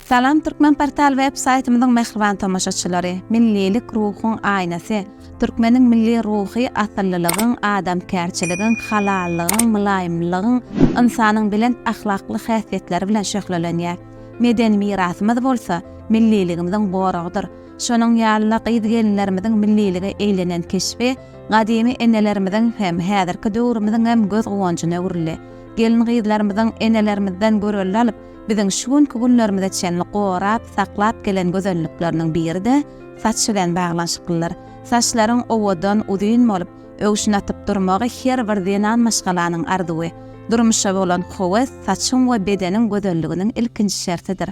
Salam Türkmenportal web saýtymyzyň mähriban tomaşaçylary! Millilik ruhuň aýnasy. Türkmeniň milli ruhy asyllylygyň, adamkärçiligiň, halallygyň, mylaýymlygyň, ynsanyň belent ahlakly häsiýetleri bilen şöhlelenýär. Medeni mirasymyz bolsa, milliligimiziň goragydyr. Şonuň ýaly-da gyz-gelinlerimiziň millilige eýlenen keşbi gadymy enelerimiziň hem, häzirki döwrümiziň hem göz-guwanjyna öwrüldi. Gelin-gyzlarymyzyň enelerimizden görelde alyp, biziň şu günki günlerimize çenli gorap, saklap gelen gözellikleriniň biri-de saç bilen baglanyşyklydyr. Saçlaryň owadan, uzyn bolup, öwşün atyp durmagy her bir zenan maşgalanyň arzuwy. Durmuşa bolan höwes saçyň we bedeniň gözelliginiň ilkinji şertidir.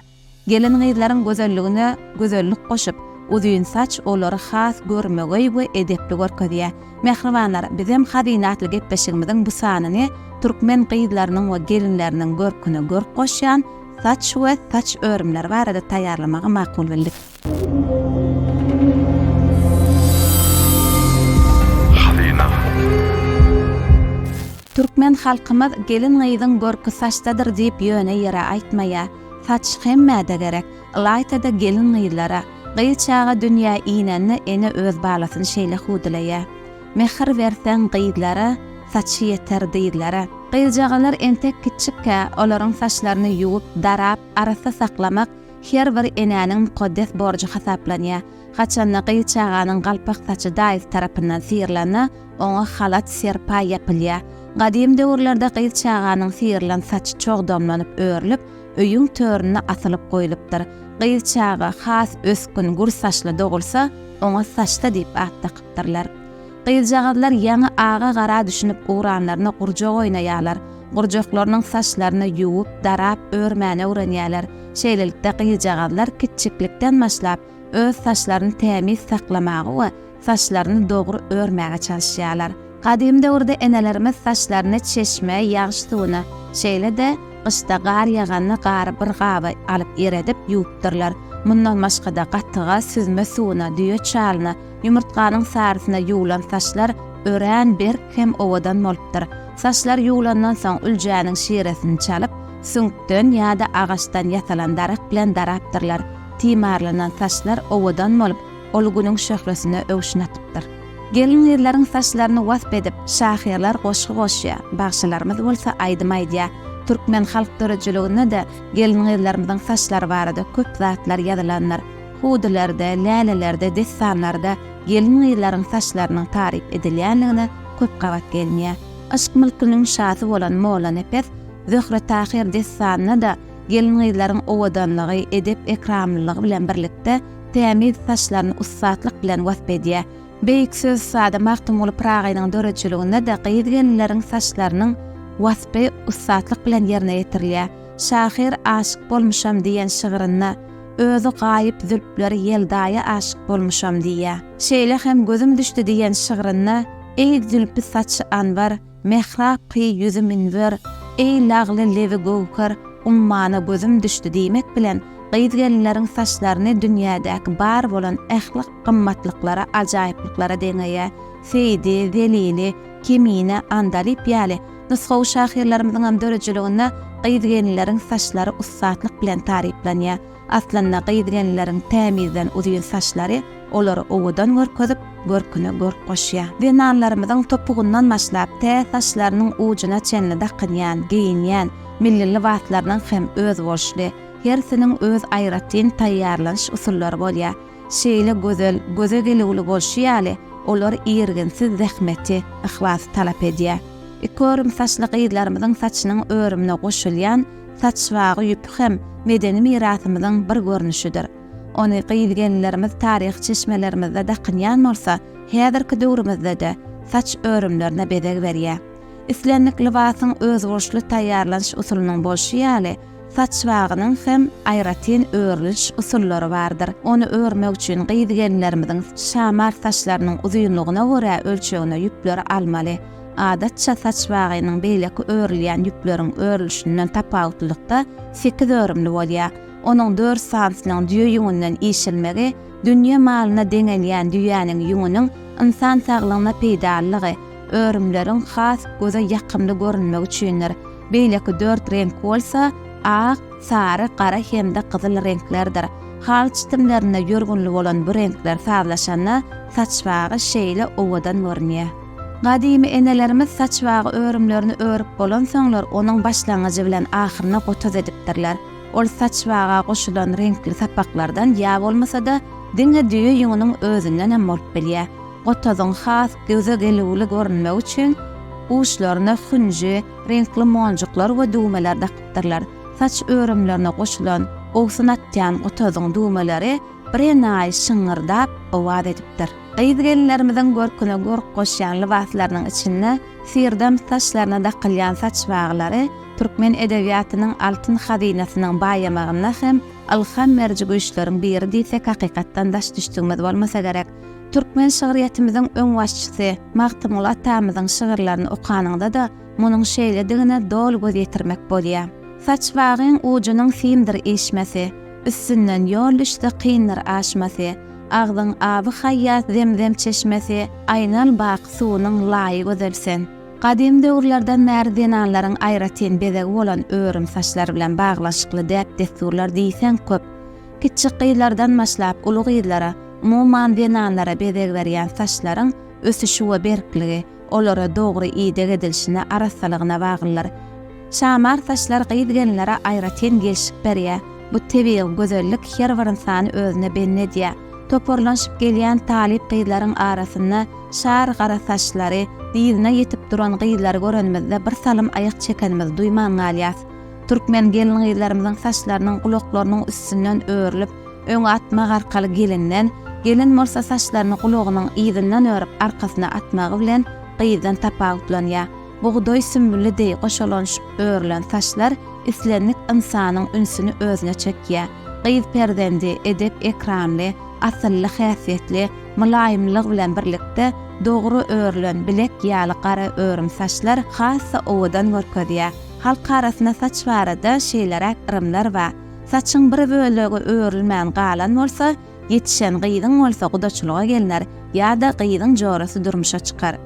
Gelin-gyzlaryň gözelligine gözellik goşup, uzyn saç olary has görmegeý we edepli görkezýär. Mähribanlar, bizem Hazyna atly gepleşigimiziň bu sanyny türkmen gyzlarynyň we gelinleriniň görküne görk goşýan saç we saç örümleri barada taýýarlamagy makul bildik. Hazyna. Türkmen halkymyz Gelin-gyzyň görki saçdadyr diýip ýöne ýere aýtmaýar. Saç hemmä-de gerek, ylaýta-da gelin-gyzlara. Gyz çaga dünýä inende ene öz balasyny şeýle hüwdüleýär. Mähir berseň gyzlara, saçy ýeter dyzlara. Gyzjagalar entek kiçjikkä olaryň saçlaryny ýuwup, darap, arassa saklamak her bir enäniň mukaddes borjy hasaplanýar. Haçanda gyz çaganyň galpak saçy daýysy tarapyndan syrlanda, oňa halat, serpaý ýapylýar. Gadym döwürlerde gyz çaganyň syrylan saçy çogdamlanyp örülip, öýüň töründe asylyp goýlupdyr. Gyz çaga has ösgün, gür saçly dogulsa, oňa Saçda diýip at dakypdyrlar. Gyzjagazlar ýaňy aga-gara düşünip ugranlaryna gurjak oýnaýarlar. Gurjaklarynyň saçlaryny ýuwup, darap, örmäni öwrenýärler. Şeýlelikde, gyzjagazlar kiçjiklikden başlap, öz saçlaryny tämiz saklamaga we saçlaryny dogry örmäge çalyşýarlar. Gadym döwürde enelerimiz saçlaryny çeşme, ýagyş suwuna, şeýle-de, gyşda gar ýaganda gary bir gaba alyp eredip, ýuwupdyrlar. Mundan başga-da, gatyga, süzme suwuna, düýe çalyna, ýumurtganyň sarysyna ýuwlan saçlar örän berk hem owadan bolupdyr. Saçlar ýuwlandan soň üljäniň şiresini çalyp, süňkden ýa-da agaçdan ýasalan darak bilen darapdyrlar. Timarlanan saçlar owadan bolup, ol Günüň şöhlesine öwşün atypdyr. Gelin-gyzlaryň saçlaryny wasp edip, şahyrlar goşgy goşýar, bagşylarymyz bolsa aýdym aýdýar. Türkmen halk döredijiliginde-de gelin-gyzlarymyzyň saçlary barada köp zatlar ýazylandyr. Hüwdülerde, lälelerde, dessanlarda gelin-gyzlaryň saçlarynyň taryp edilýänligine köp gabat gelinýär. Yşk mülküniň şasy bolan Mollanepes Zöhre-Tahyr dessanynda-da gelin-gyzlaryň owadanlygy, edep-ekramlylygy bilen birlikde tämiz saçlaryny ussatlyk bilen wasp edýär. Beýik söz ussady Magtymguly Pyragynyň döredijiliginde-de gyz-gelinleriň saçlarynyň waspy ussatlyk bilen ýerine ýetirilýär. Şahyr Aşyk bolmuşam diýen şygrynda, Özi gaýyp zülpleri Ýeldaýa aşyk bolmuşam diýýär. Şeýle hem Gözüm düşdi diýen şygrynda, Eý zülpi saçy anbar, Mährap ky ýüzi münwer, Eý lagly lebi göwher, Ummana gözüm düşdi diýmek bilen, gyz-gelinleriň saçlaryny dünýädäki bar bolan ähli gymmatlyklara, ajaýyplyklara deňeýär. Seýdi, Zelili, Kemine, Andalyp ýaly nusgawy şahyrlarymyzyňam döredijiliginde gyz-gelinleriň saçlary ussatlyk bilen taryplanýar. Aslynda gyz-gelinleriň tämizden uzyn saçlary olary owadan görkezip, görküne görk goşýar. Zenanlarymyzyň topugyndan başlap, tä saçlarynyň ujuna çenli dakynýan, geýinýän milli lybaslarynyň hem özboluşly, hersiniň öz aýratyn taýýarlanyş usullary bolýar. Şeýle gözel, göze gelüwli bolşy ýaly, olar irginsiz zähmeti, yhlasy talap edýär. Iki örüm saçly gyzlarymyzyň saçynyň örümine goşulýan saçbagy ýüpi hem medeni mirasymyzyň bir görnüşidir. Ony gyz-gelinlerimiz taryhy çeşmelerimizde dakynýan bolsa, häzirki döwrümizde-de saç örümlerine bezeg berýär. Islendik lybasyň özboluşly taýýarlanyş usulynyň bolşy ýaly, saçbagynyň hem aýratyn örüliş usullary bardyr. Ony örmek üçin gyz-gelinlerimiziň şamar saçlarynyň uzynlygyna görä ölçegine ýüpleri almaly. Adatça saçbagynyň beýleki örülýän ýüpleriň örülişinden tapawutlylykda sekiz örümli bolýar. Onuň dört sanysynyň düýe ýüňünden işilmegi dünýe malyna deňelýän düýäniň ýüňüniň ynsan saglygyna peýdalylygy, örümleriň has göze ýakymly görünmegi üçindir. Beýleki dört reňk bolsa, ak, sary, gara hem-de gyzyl reňklerdir. Haly çitimlerinde ýörgünli bolan bu reňkler sazlaşanda saçbagy şeýle owadan görünýär. Gadymy enelerimiz saçbagy örümlerini örüp bolansoňlar onuň başlangyjy bilen ahyryna gotaz edipdirler. Ol saçbaga goşulan reňkli sapaklardan ýa bolmasa-da diňe düýe ýüňüniň özündenem bolup bilýär. Gotazyň has göze gelüwli görünmegi üçin uçlaryna hünji, reňkli monjuklar we düwmeler dakypdyrlar. Saç örümlerine goşulan owsun atýan gotazyň düwmeleri birenaýy şyňňyrdap owaz edipdir. Gyz-gelinlerimiziň görküne görk goşýan lybaslarynyň içinde syrdam saçlaryna dakylýan saçbaglary türkmen edebiýatynyň altyn hazynasynyň baýamagynda hem ylham beriji güýçleriň biri diýsek hakykatdan daş düşdügimiz bolmasa gerek. Türkmen şygryýetimiziň öňbaşçysy Magtymguly atamyzyň şygyrlaryny okanyňda-da munuň şeýledigine doly göz ýetirmek bolýar. Saçbagyň ujunyň simdir işmesi, Üstünden ýol düşse kyndyr aşmasy, Agzyň aby haýýat zemzem çeşmesi, Aýnal baky suwunyň laýy gözel sen. Gadym döwürlerden bäri zenanlaryň aýratyn bezegi bolan örüm saçlar bilen baglanyşykly däp-dessurlar diýseň köp. Kiçjik gyzlardan başlap uly gyzlara, umuman zenanlara bezeg berýän saçlaryň ösüşi we berkligi, olara dogry ideg edilişine, arassalygyna baglydyr. Şamar saçlar gyz-gelinlere aýratyn gelşik berýär. Bu tebigy gözellik her bir ynsany özüne bendi edýär. Toparlanyşyp gelýän talyp gyzlaryň arasynda şar gara saçlary dyzyna ýetip duran gyzlary görenimizde bir salym aýak çekenimizi duýman galýas. Türkmen gelin-gyzlarymyzyň saçlarynyň gulaklarynyň üstünden örülip, öňe atmak arkaly gelinden, gelin bolsa saçlaryny gulagynyň yzyndan örüp arkasyna atmagy bilen gyzdan tapawutlanýar. Bugdaý sümbüli deý goşalanyşyp örülen saçlar islendik ynsanyň ünsüni özüne çekýär. Gyz perzendi edep-ekramly, asylly häsiýetli, mylaýymlygy bilen birlikde dogry örülen bilek ýaly gara örüm saçlar has-da owadan görkezýär. Halk arasynda saç barada şeýleräk yrymlar bar. Saçyň bir bölegi örülmän galan bolsa, ýetişen gyzyň bolsa gudaçylyga gelner ýa-da gyzyň jorasy durmuşa çykar.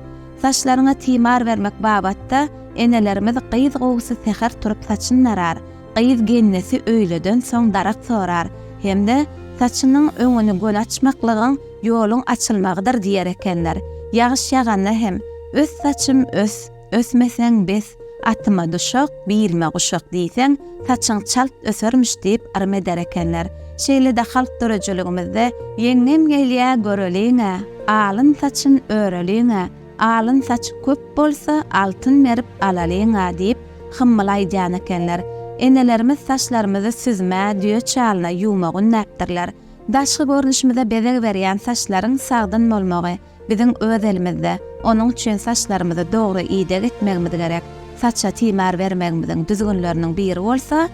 Saçlaryňa timar bermek babatda enelerimiz gyz gowusy säher turup saçyn darar, gyz gelnesi öýleden soň darak sorar hem-de saçynyň öňüni göni açmaklygyň ýoluň açylmagydyr diýer ekenler. Ýagyş ýaganda hem, Ös saçym ös, ösmeseň bes, atyma duşak, bilime guşak diýseň, saçyň çalt ösermiş diýip yrym eder ekenler. Şeýle-de halk döredijiligimizde Ýeňňem gelýä göreliň-ä, alyn saçyn öreliň-ä, alyn saçy köp bolsa, altyn berip alalyň-a diýip hymmyl aýdýan ekenler. Enelerimiz saçlarymyzy süzmä, düýe çalyna ýuwmagy ündäpdirler. Daşky görnüşimize bezeg berýän saçlaryň sagdyn bolmagy, Biziň öz elimizde. Onuň üçin saçlarymyzy dogry ideg etmegimiz gerek. Saça timar bermegimiziň düzgünleriniň biri bolsa,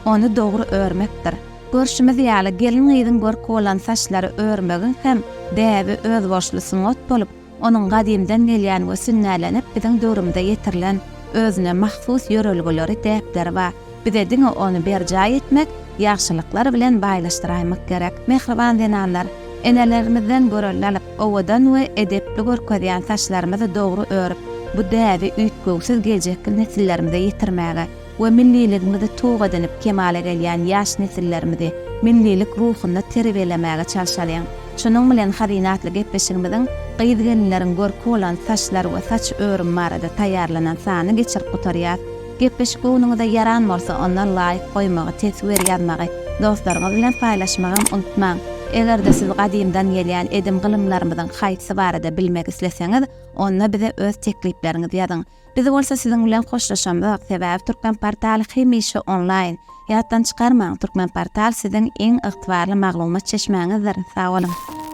ony dogry örmekdir. Görşümiz ýaly, gelin-gyzyň görki bolan saçlary örmegiň hem däbi özboluşly sungat bolup, onuň gadymdan gelýän we sünnälenip biziň döwrümize ýetirilen özüne mahsus ýörelgeleri, däpleri bar. Bize diňe ony berjaý etmek, ýagşylyklar bilen baýlaşdyraýmak gerek. Mähriban zenanlar! Enelerimizden görelde alyp, owadan we edepli görkezýän saçlarymyzy dogry örüp, bu däbi üýtgewsiz geljekki nesillerimize ýetirmäge we milliligimizi tug edinip kemala gelýän ýaş nesillerimizi millilik ruhunda terbiýelemäge çalşalyň. Şunuň bilen Hazyna atly gepleşigimiziň gyz-gelinleriň görki bolan saçlar we saç örümi barada taýýarlanan sanyny geçirip gutarýas. Gepleşik göwnüňize ýaran bolsa onda laýk goýmagy, teswir ýazmagy, dostlaryňyz bilen paýlaşmagam unutmaň. Eger-de siz gadymdan gelýän edim-gylymlarymyzyň haýsy barada bilmek isleseňiz, onda bize öz teklipleriňizi ýazyň. Biz bolsa siziň bilen hoşlaşamzok, sebäbi Türkmenportal hemişe onlaýn. Ýatdan çykarmaň, Türkmenportal siziň iň ygtybarly maglumat çeşmäňizdir. Sag boluň!